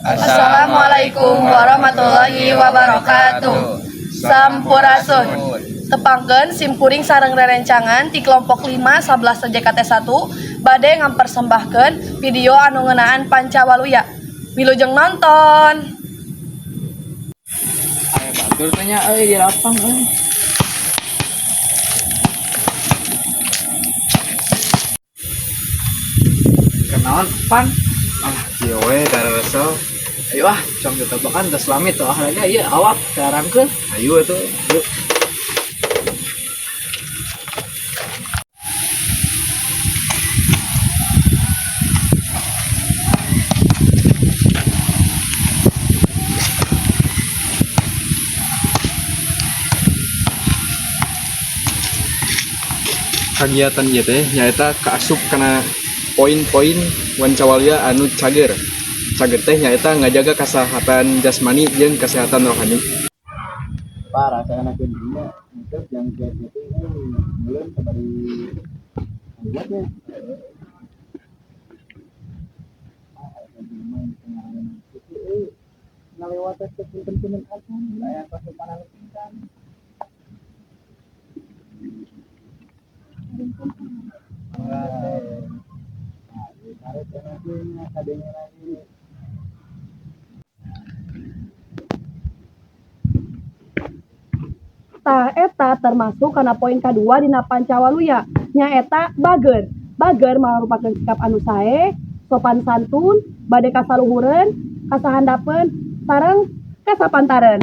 Assalamualaikum warahmatullahi wabarakatuh. Sampurasun. Tepangkeun simkuring sareng rerencangan ti kelompok 5 11 JKT 1 bade ngampersembahkeun video anu ngeunaan Pancawaluya. Wilujeng nonton. Aya batur tanya euy di lapang euy. Kenaon pan? Ah, kieu we kararesel. Ayo ah, cong ditebakan geus lami tuh ah lagi ieu awak tarangkeun. Ayo atuh. Yuk. Kagiatan ieu teh nyaeta kaasup kana poin-poin Wancawaluya anu cager. Cager teh nyaeta ngajaga kasehatan jasmani jeung kesehatan rohani. Parah saya anak dunia itu yang kayak gitu belum sabari buatnya. Ngalewat ke punten-punten acan aya kasupanan pisan. Nah, ditarik enaknya kadenya lagi. Tah, eta termasuk kana poin kadua dina Pancawaluya, nyaeta bager. Bager marupakeun sikap anu sae, sopan santun, bade kasaluhureun, kasahandapeun, sareng kasapantareun.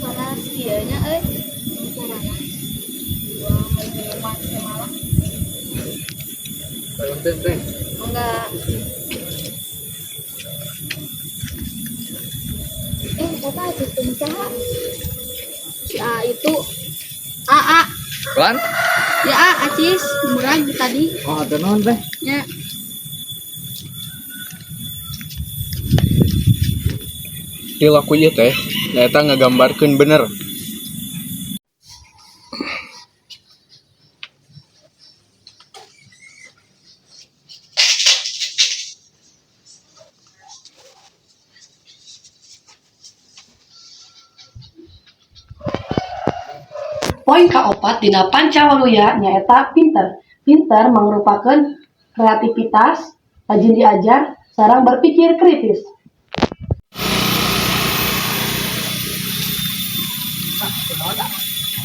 Panas kieu nya euy. Sarana. Dua minuman semalam. Punten teh. Enggak. Eh, eta sistem saha? Si A itu A A. Lan? Ya A, acis murah tadi. Oh, atuh nuhun teh. Ya. Perilaku ieu teh nyaeta ngagambarkeun bener. Poin kaopat dina Pancawaluya nyaeta pinter. Pinter mangrupakeun kreativitas, rajin diajar, sareng berpikir kritis.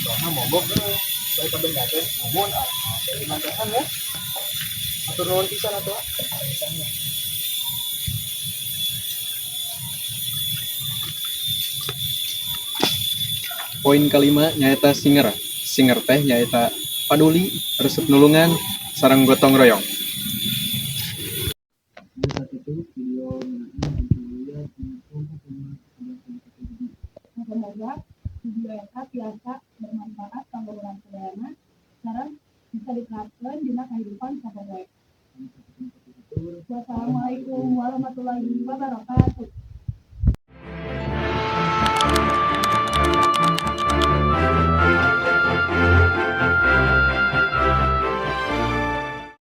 Soalnya mogok balik ke benda teh nuhun ah dari mantasan ya, atur nuhun pisan atuh ah. Pisannya. Poin kalima nyaeta singer. Singer teh nyaeta paduli, resep nulungan, sareng gotong royong. Saat itu video ngeunaan Pancawaluya kelompok 5 11 JKT. Semoga video eta tiasa bermanfaat kanggo urang sadayana sareng bisa diterapkeun dina kahidupan sapopoe. Wassalamualaikum warahmatullahi wabarakatuh.